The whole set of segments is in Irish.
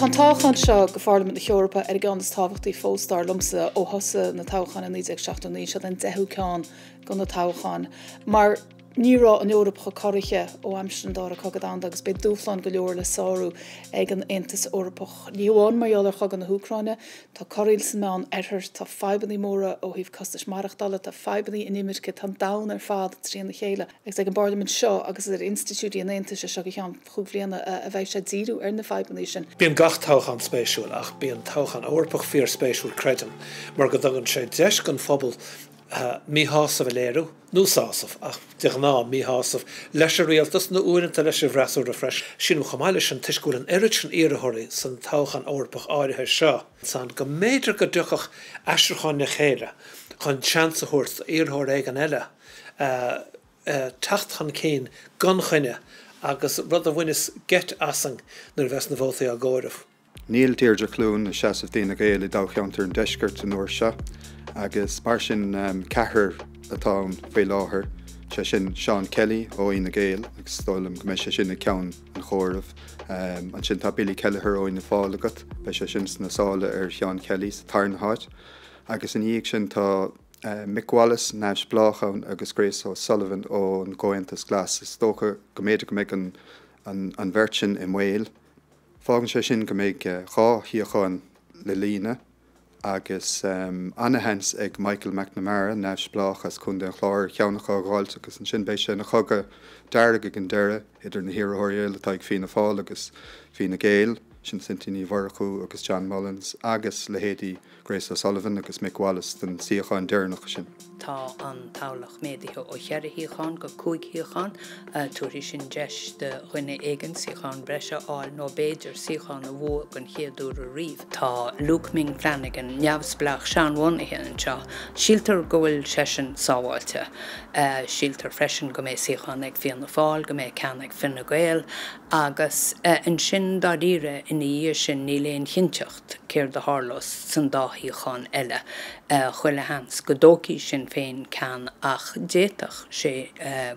Tá an toghchán seo go Pharlaimint na hEorpa ar an gceann is tábhachtaí fós dar liomsa ó thosaigh na toghcháin i 1979, siod an deichiú ceann de na toghcháin, mar ní raibh an Eoraip chomh corraithe ó aimsir an Dara Cogadh Domhanda agus beidh dúshláin go leor le sárú ag an Aontas Eorpach. Ní hamháin mar gheall ar chogadh na hÚcráine, tá corraíl san Meán Oirthear, tá fadhbanna móra ó thaobh costais maireachtála, tá fadhbanna inimirce, tá an domhan ar fad trína chéile. Agus ag an bParlaimint seo agus ar institiúidí an Aontais as seo go ceann chúig bhliana a bheidh sé díriú ar na fadhbanna sin. Bíonn gach toghchán spéisiúil ach bíonn toghchán Eorpach fíorspéisiúil, creidim, mar go dtugann sé deis don phobal míshásamh a léiriú, nó sásamh, ach de ghnáth míshásamh, leis an rialtas, nó uaireanta leis an bhfreasúra freisin. Sílim chomh maith leis sin, toisc go bhfuil an oiread sin iarrthóirí san toghchán Eorpach áirithe seo, ansan go mb'fhéidir go dtiocfadh aistriúcháin le chéile chun seans a thabhairt d'iarrthóir éigin eile teacht chun cinn gan choinne agus rud a bhaineas geit asainn nuair a bheas na vótaí á gcomhaireamh. Níl Deirdre Clune ag seasamh d'Fhine Gael i dtoghcheantar an Deiscirt an uair seo agus mar sin ceathrar atá ann faoi láthair, sé sin Seán Kelly ó Fhine Gael agus is dóigh liom go mbeidh sé sin ag ceann an chomhairimh. Ansin tá Billy Kelleher ó Fhianna Fáil agat, beidh sé sin sna sála ar Sheán Kelly sa tarna háit agus ina dhiaidh sin tá Mick Wallace, neamhspleách ann agus Grace O'Sullivan ón gComhaontas Glas. Is dócha go mb'fhéidir go mbeidh an bheirt sin i mbaol. Fágann sé sin go mbeidh 2 shuíochán le líonadh agus ana-sheans ag Michael McNamara, neamhspleách as Contae an Chláir, ceann acu a dh'fháilt agus ansin beidh sé ina chogadh dearg ag an deireadh idir na hiarrthóirí eile atá ag Fianna Fáil agus Fine Gael, sin Cynthia Ní Mhurchú agus John Mullins agus leithéidí Grace O'Sullivan agus Mick Wallace don suíochán deireanach sin. Tá an toghlach méadaithe ó cheithre shuíochán go cúig shuíochán. Tabharfaidh sin deis do dhuine éigin suíochán breise a fháil nó b'fhéidir suíochán a bhua den chéad uair ariamh. Tá Luke Ming Flanagan, neamhspleách seanbhunaithe anseo. Síltear go bhfuil seisean sábháilte. Síltear freisin go mbeidh suíochán ag Fianna Fáil, go mbeidh ceann ag Fine Gael agus ansin dáiríre ina dhiaidh sin níl aon chinnteacht. céard a tharlós san dá shuíochán eile. Chuile sheans go dtógfaidh Sinn Féin ceann ach d'fhéadfadh sé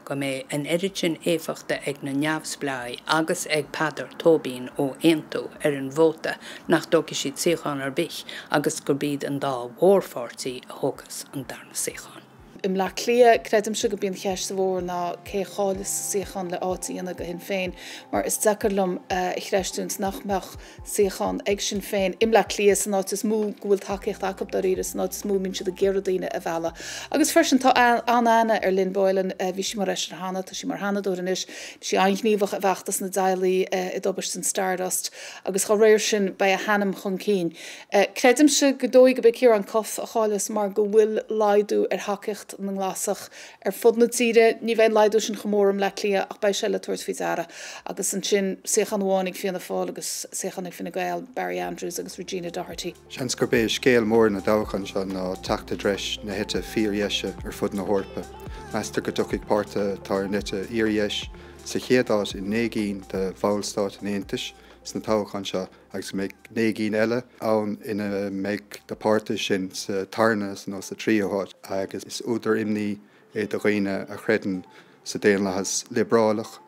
go mbeidh an oiread sin éifeachta ag na neamhspleáigh agus ag Peadar Tóibín ó Aontú ar an vóta nach dtógfaidh siad suíochán ar bith agus gurb iad an dá mhórpháirtí a thógfas an darna suíochán. I mBleá Cliath, creidimse gurb í an cheist mhór ná cé a chaillfeas suíochán le áit a dhéanamh do Shinn Féin, mar is deacair liom a chreistiúint nach mbeadh suíochán ag Sinn Féin i mBleá Cliath, san áit is mó go bhfuil tacaíocht acu dáiríre, san áit is mó a mbíonn siad ag iarraidh daoine a mhealladh. Agus freisin tá an-aithne ar Lynn Boylan, bhí sí mar fheisire cheana, tá sí mar Sheanadóir anois, bhí sí an-ghníomhach i bhfeachtas na dteaghlaigh i dtubaiste an Stardust agus dá réir sin beidh a hainm chun cinn. Creidimse gur dóigh gurb é Ciarán Cuffe a chaillfeas mar go bhfuil laghdú ar thacaíocht na nGlasach ar fud na tíre. Ní bheidh an laghdú sin chomh mór i mBleá Cliath ach beidh sé le tabhairt faoi deara. Agus ansin suíochán amháin ag Fianna Fáil agus suíochán ag Fine Gael, Barry Andrews agus Regina Doherty. Seans gurb é scéal mór na dtoghchán seo ná teacht i dtreis na heite fíordheise ar fud na hEorpa. Meastar go dtiocfaidh páirtithe atá ar an eite fhíordheis sa chéad áit i naoi gcinn de bhallstáit an Aontais sna toghcháin seo. agus go mbeidh 9 gcinn eile ann ina mbeidh na páirtithe sin sa tarna nó sa tríú háit, agus is údar imní é do dhaoine a chreideann sa daonlathas liobrálach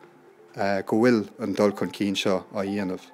go bhfuil an dul chun cinn seo á dhéanamh.